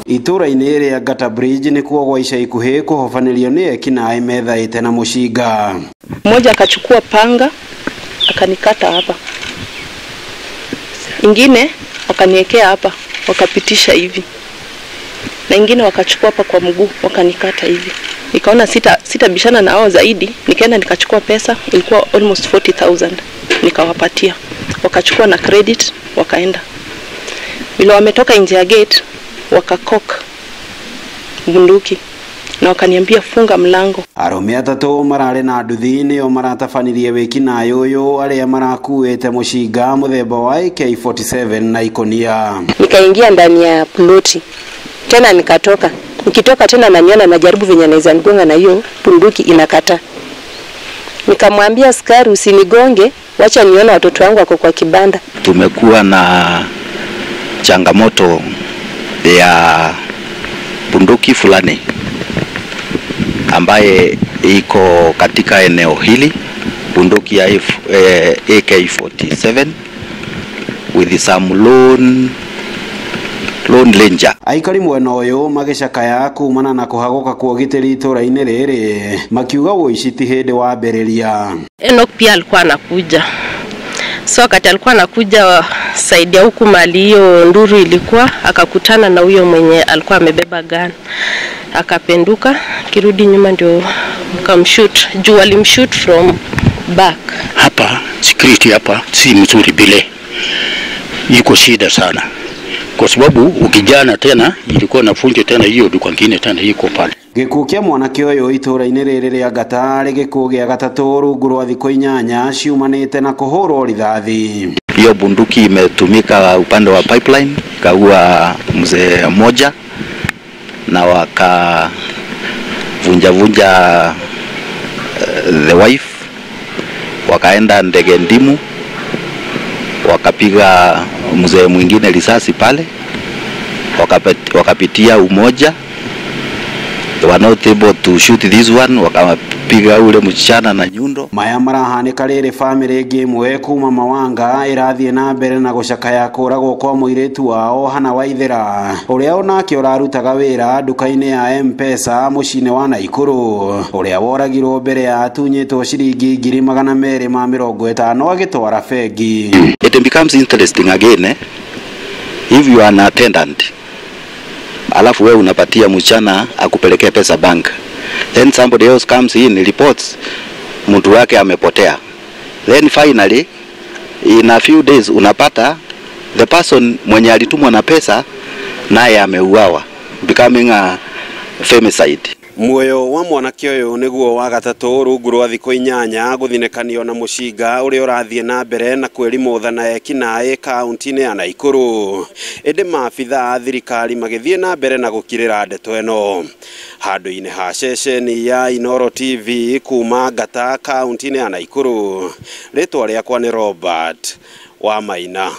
Itũra-inĩ rĩa Ngata Bridge nĩkuo gwa ica ikuhĩ kũhobanĩrio nĩ ekinaĩ methaĩte na mũcinga. Mmoja akachukua panga akanikata hapa, ingine wakaniekea hapa wakapitisha hivi, na ingine wakachukua hapa kwa mguu wakanikata hivi. Nikaona sitabishana na hao zaidi, nikaenda nikachukua pesa, ilikuwa almost 40,000, nikawapatia. Wakachukua na credit wakaenda. Bila wametoka nje ya gate wakakok bunduki na wakaniambia funga mlango. Arũme atatũ mararĩ na nduthi nĩo maratabanirie wĩkinaĩ ũyũ arĩa marakuĩte mũcinga mũthemba wa AK47 na ikonia. Nikaingia ndani ya ploti tena nikatoka. Nikitoka tena naniona najaribu venye naweza nigonga na hiyo bunduki inakata. Nikamwambia askari usinigonge, wacha nione watoto wangu wako kwa kibanda. Tumekuwa na changamoto ya bunduki fulani ambaye iko katika eneo hili, bunduki ya AK47 with some lone ranger. Aikari mwena ũyũ magĩcakaya kumana na kũhagũka kwa ũgitĩri itũra-inĩ rĩrĩ, makiuga ũici ti hĩndĩ wambĩrĩria. Enoch pia alikuwa anakuja. So wakati alikuwa anakuja saidia huku mali hiyo nduru ilikuwa, akakutana na huyo mwenye alikuwa amebeba gun. Akapenduka, kirudi nyuma ndio akamshoot. Juu alimshoot from back. Hapa security hapa si mzuri bile. Iko shida sana. Kwa sababu ukijana tena ilikuwa nafunje tena hiyo duka nyingine tena iko pale. Gĩkuũ kĩa mwanake ũyũ itũra-inĩ rĩrĩ rĩa Ngata rĩ gĩkuũ gĩa gatatũ rungu rwa thikũ 8 ciumanĩte na kũhũrwo rithathi. Hiyo bunduki imetumika upande wa pipeline ikaua mzee mmoja na waka vunja vunja the wife, wakaenda ndege ndimu wakapiga mzee mwingine risasi pale, wakapitia Umoja. They were not able to shoot this one, wakapiga ule msichana na nyundo. Maya marahanĩka rĩrĩ famĩlĩ ĩngĩ ĩmwe kuma Mawanga ĩrathiĩ na mbere na gũcakaya kũragwo kwa mũirĩtu wao Hana Waithera ũrĩa onake ũrarutaga wĩra nduka-inĩ ya M-Pesa mũciĩ-inĩ wa Naikuru, ũrĩa woragirwo mbere ya atunyĩtwo ciringi 250,000 agĩtwara bengi. It becomes interesting again, eh? If you are an attendant alafu wewe unapatia mchana akupelekea pesa bank, then somebody else comes in reports mtu wake amepotea, then finally in a few days unapata the person mwenye alitumwa na pesa naye ameuawa, becoming a femicide. Muoyo wa mwanake ũyũ nĩguo wa gatatũ rungu rwa thikũ 8 gũthinĩkanio na mũcinga ũrĩa ũrathiĩ na mbere na kwĩrimũtha na ekinaĩ kaunti-inĩ ya Naikuru, ĩndĩ maabitha a thirikari magĩthiĩ na mbere na gũkirĩra ndeto ĩno. Handũ-inĩ ha ceceni ya Inooro TV kuma Ngata kaunti-inĩ ya Naikuru, rĩtwa rĩakwa nĩ Robert Wamaina.